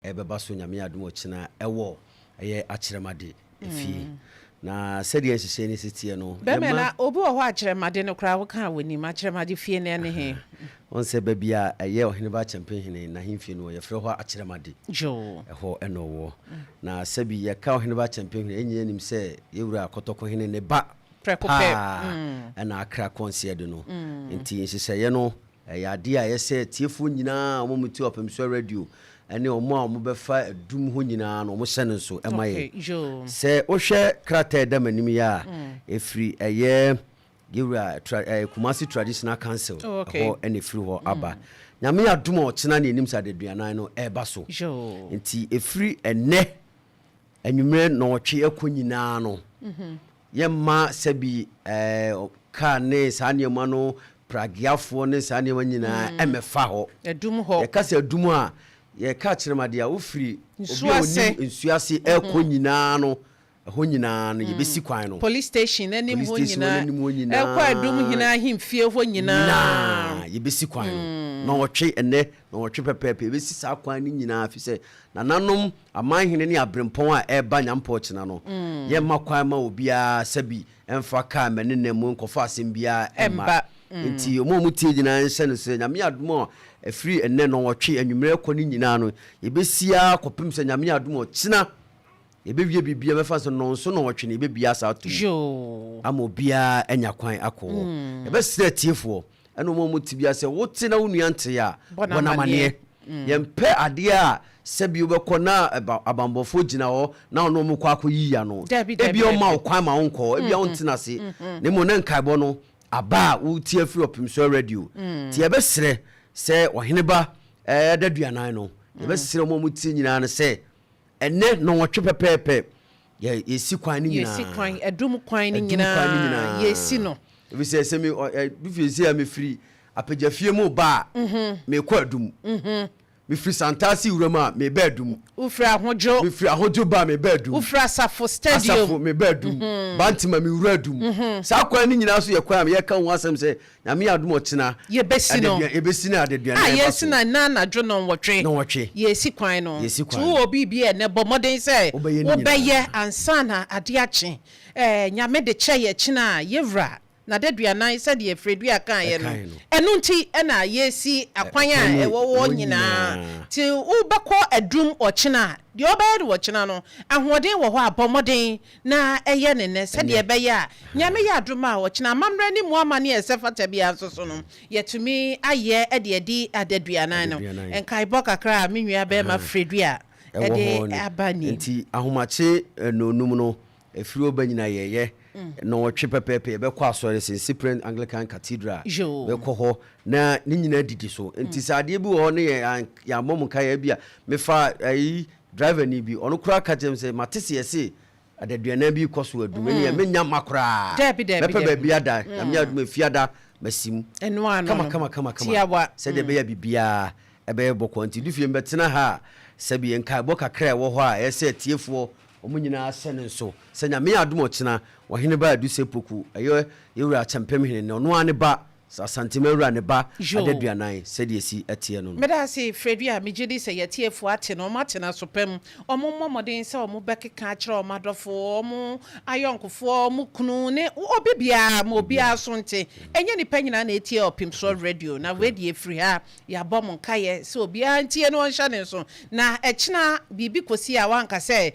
Ɛbɛba so Nyame adom ɔkyena ɛwɔ ɛyɛ Akyerɛmade efie. Na sɛdeɛ nhyehyɛe no si teɛ no, Bɛmɛ yɛma. na obi wɔ hɔ a Akyerɛmade no koraa wokaa w'anim, Akyerɛmade fie no ɛne he? Wohu sɛ baabi a ɛyɛ Ɔheneba Akyɛmpenhene n'ahemfie no wɔ, yɛfrɛ hɔ Akyerɛmade. Joo. Ɛhɔ na ɔwɔ. Na sɛbi yɛka Ɔheneba Akyɛmpenhene a, yɛn nyinaa nim sɛ yɛn Wura Kɔtɔkɔhene ne ba Prɛko pɛ. paa na akra kɔnseɛ de no. Nti nhyehyɛeɛ no Ɛyɛ adeɛ a ɛyɛ sɛ atiefoɔ nyinaa a wɔtie Ɔpemsoɔ Radio ne wɔn a wɔbɛfa adum hɔ nyinaa no, wɔhyɛ no nso ma yɛn. Sɛ wohwɛ krataa a ɛda m'anim yi a, ɛfiri ɛyɛ Yɛwura tra, eh, Kumasi Traditional Council ɛhɔ ɛna ɛfiri hɔ aba. Nyame adom a ɔkyena ne anim sɛ adaduanan no ɛreba so. Nti ɛfiri ɛnnɛ anwummerɛ nnɔnwɔtwe ɛkɔ nyinaa no, Yɛmma sɛbi ɛɛ car ne saa nneɛma no, prageafoɔ ne saa nneɛma nyinaa ɛmmɛfa hɔ. Adum hɔ. Yɛka sɛ adum a, yɛka akyerɛmadeɛ a wofiri obi Nsuo a ase. ɔnim nsuo ase ɛrekɔ nyinaa no, ɛhɔ nyinaa no yɛbɛsi kwan no. Police station anim Police hɔ station nyinaa, anim hɔ ɛrekɔ adum nyinaa. hene ahemfie hɔ nyinaa. Nyinaa yɛbɛsi kwan no. Nnɔnwɔtwe ɛnnɛ, nnɔnwɔtwe pɛpɛɛpɛ yɛbɛsi saa kwan no nyinaa firi sɛ Nananom, amanhene ne aberempɔn a ɛreba Nyampɔkyena no, yɛmma kwan mma obiara sɛbi mfa kaa mmɛne nam mu nkɔfa asɛm biara mma. Enti wɔn a wɔtie nyinaa nhyɛ no sɛ, Nyame adom a, ɛfiri ɛnnɛ nnɔnwɔtwe anwummerɛ rekɔ no nyinaa no, yɛbɛsi ara kɔpem sɛ Nyame adom a ɔkyena yɛbɛwie biribiara, mɛfa no sɛ nnɔnson nnɔnwɔtwe no yɛbɛbue asa atom ama obiara anya kwan akɔ hɔ. Yɛbɛsrɛ atiefoɔ Ɛna wɔn a wɔte biara sɛ wote na wo nua nte a, Bɔ no bɔ no amaneɛ. amaneɛ. Yɛmpɛ adeɛ a sɛbi wobɛkɔ na abanbɔfoɔ gyina hɔ na ɔne wɔn kɔ akɔyiyi ano. Dabi, dabi, Ebia ɔmma dabi. wo kwan ma wonkɔ hɔ, ebia wonte no ase. Na mmom na nkaebɔ no aba a wotie afiri Ɔpemsoɔ Radio. Nti yɛbɛsrɛ sɛ Ɔheneba adaduanan no, yɛbɛsrɛ wɔn a wɔtie nyinaa no sɛ ɛnnɛ nnɔnwɔtwe pɛpɛɛpɛ, Yɛ yɛsi kwan no nyinaa. Yɛsi kwan, adum kwan no Adum kwan no nyinaa, nyinaa. yɛsi no. Ɛfiri sɛ sɛ me ɔ ɛ du fie sei a mefiri apagyafie mu reba a, merekɔ adum. Mefiri Santase wuram a, mereba adum. Wofiri Ahodwo. Mefiri Ahodwo ba a, mereba adum. Wofiri Asafo stadium. Asafo, mereba adum. Bantama, mewura adum. Saa kwan no nyinaa nso yɛ kwan a yɛreka ho asɛm sɛ Nyame adom ɔkyena. Yɛbɛsi no. Adadua, yɛbɛsi no adaduanan A ba yɛresi so. no ɛnnɛ anadwo nnɔnwɔtwe. Nnɔnwɔtwe. Yɛresi kwan no. Yɛresi Nti kwan no. wowɔ biribi a ɛnnɛ bɔ mmɔden sɛ Wobɛyɛ ne nyinaa. wobɛyɛ ansa na adeɛ akye. Ɛɛ, Nyame de kyɛ yɛ kyena a, yɛwura N'adaduanan sɛdeɛ Fredua kaeɛ no. Ɛkaeɛ no. Ɛno nti na yɛresi akwan a Ɛkwan no ɛwɔ hɔ ɛwɔ nyinaa. nyinaa. Nti wobɛkɔ adum ɔkyena a, deɛ wobɛyɛ no ɔkyena no, ahoɔden wɔ hɔ a, bɔ mmɔden na ɛyɛ no nnɛ sɛdeɛ ɛbɛyɛ a Nyame yɛ adom a ɔkyena amammerɛ ne mu amanneɛ a ɛsɛ fata biara nso so no yɛatumi ayɛ de adi adaduanan no. Nkaebɔ kakra a me nua barima Fredua Ɛwɔ de hɔ aba nie. Nti ahomakye nnɔnnum no ɛfiri hɔ ba nyina yɛyɛ nnɔnwɔtwe pɛpɛɛpɛ yɛbɛkɔ asɔre St. Cyprian Anglican Cathedral bɛkɔ hɔ na ne nyina didi so nti sɛ adeɛ bi wɔ hɔ ne yɛammɔ mo nkaeɛ ebia mefa ayi Driver ni bi, ɔno koraa ka kyerɛɛ me sɛ, Mate sɛ yɛse adaduanan bi rekɔ so adu, me deɛ mennya mma koraa. Dabi, dabi, Mɛpɛ dabi. baabi ada, Nyame adom a Efiada masi mu. Ɛno ano Kama, no, kama, kama, kama, tiawa. sɛdeɛ ɛbɛyɛ a biribiara ɛbɛyɛ bɔkɔɔ. Nti du fie mebɛtena ha a, sɛbi nkaebɔ kakra a ɛwɔ hɔ a ɛyɛ sɛ atiefoɔ wɔn nyinaa hyɛ no nso, sɛ Nyame adom ɔkyena, Ɔhene ba Adusei Poku, ɛyɛ Yɛwura Akyɛmpem Hene ne ɔno ara ne ba, Sɛ Asantehene wura ne ba Yoo. adaduanan sɛdeɛ ɛsi teɛ no no. Meda ase Fredua, megye di sɛ yɛatiefoɔ ate no, wɔn ate no aso pa mu. Wɔn mmɔ mmɔden sɛ wɔn bɛkeka akyerɛ wɔn adɔfo, wɔn ayɔnkofoɔ, wɔn kunu ne obi biara ma obiara so nte. Ɛnyɛ nnipa nyinaa na ɛtie Ɔpemsoɔ Radio, na wei deɛ ɛfiri ha yɛabɔ mo nkaeɛ sɛ obiara ntie na ɔnhyɛ ne nso. Na ɛkyena biribi kɔsi a woanka sɛ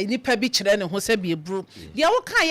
nnipa bi kyerɛ ne ho sɛ bieburu. Deɛ wokaeɛ.